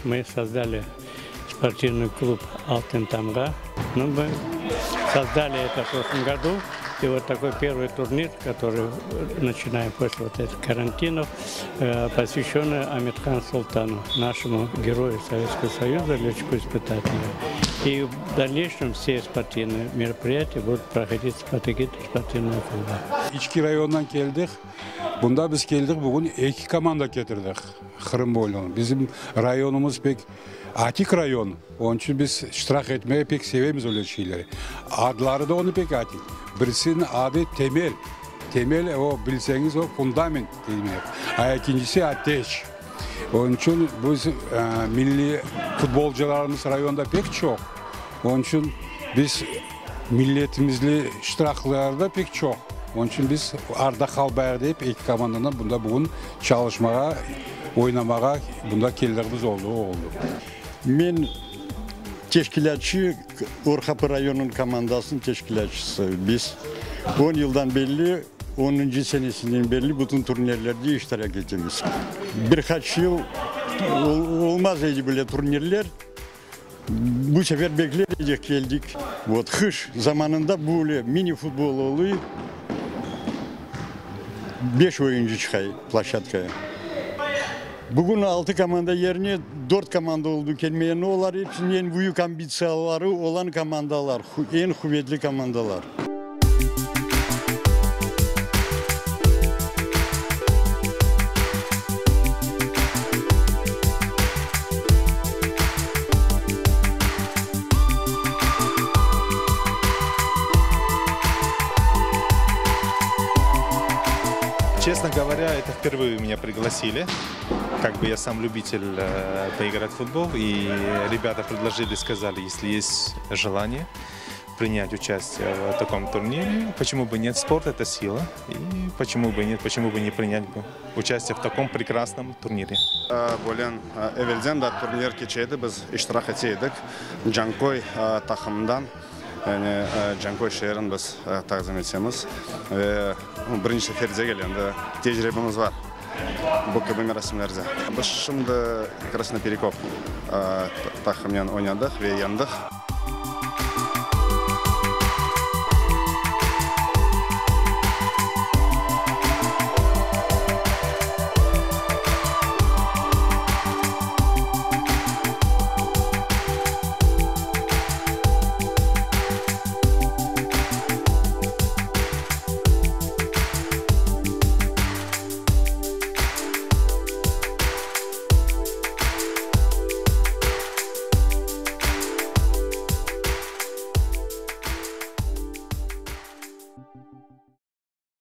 Мы создали спортивный клуб «Алтын Тамга». Ну, мы создали это в прошлом году. И вот такой первый турнир, который начинаем после вот этих карантинов, э, посвященный Амет-Хан Султану, нашему герою Советского Союза, летчику-испытателю. И в дальнейшем все спортивные мероприятия будут проходить под эгидой спортивного клуба. İçki rayondan keldik. Bunda biz keldik bugün eki komanda ketirdik Qırım boylunı. Bizim rayonımız pek atik rayon, onıñ içün biz iştirak etmege pek sevemiz öyle şeyleri. Adları da onıñ pek atik. Birisiniñ adı Temel, temel o, bilseñiz, o fundament demek, a ekincisi Ateş. Onıñ içün biz milliy futbolcılarımız rayonda pek çoq, onıñ içün biz milletimizli iştiraklar da pek çoq, onıñ içün biz arda qalmayıq dep eki komandanı bunda bugün çalışmağa, oynamağa bunda keldigimiz oldı, oldı. Men teşkilâtçı, Orqapı rayonınıñ komandasınıñ teşkilâtçısı. Biz on yıldan belli, onuncı senesinden berli bütün turnirlerde iştirak etemiz. Bir qaç yıl olmaz edi böyle turnirler. Bu sefer bekler edik, keldik. Vot, qış zamanında böyle mini-futbol oluy, beş oyuncı çıqay ploşçadkaya. Bugün altı komanda yerine dört komanda oldı kelmeye, no olar episi eñ büyük ambitsiyaları olan komandalar, eñ quvetli komandalar. Честно говоря, это впервые меня пригласили. Как бы я сам любитель э, поиграть в футбол, и ребята предложили, сказали, если есть желание принять участие в таком турнире, почему бы нет, спорт это сила, и почему бы нет, почему бы не принять бы участие в таком прекрасном турнире. Böyle evelden de turnir keçe edi, biz iştirak ete edik Canköy taqımından, yani Canköy şeerini biz taqdim etemiz. Ve birinci sefer degil, endi tecribemiz bar bu kibi merasimlerde. Biz şimdi Krasnoperekop taqımınen oynadıq ve yeñdik.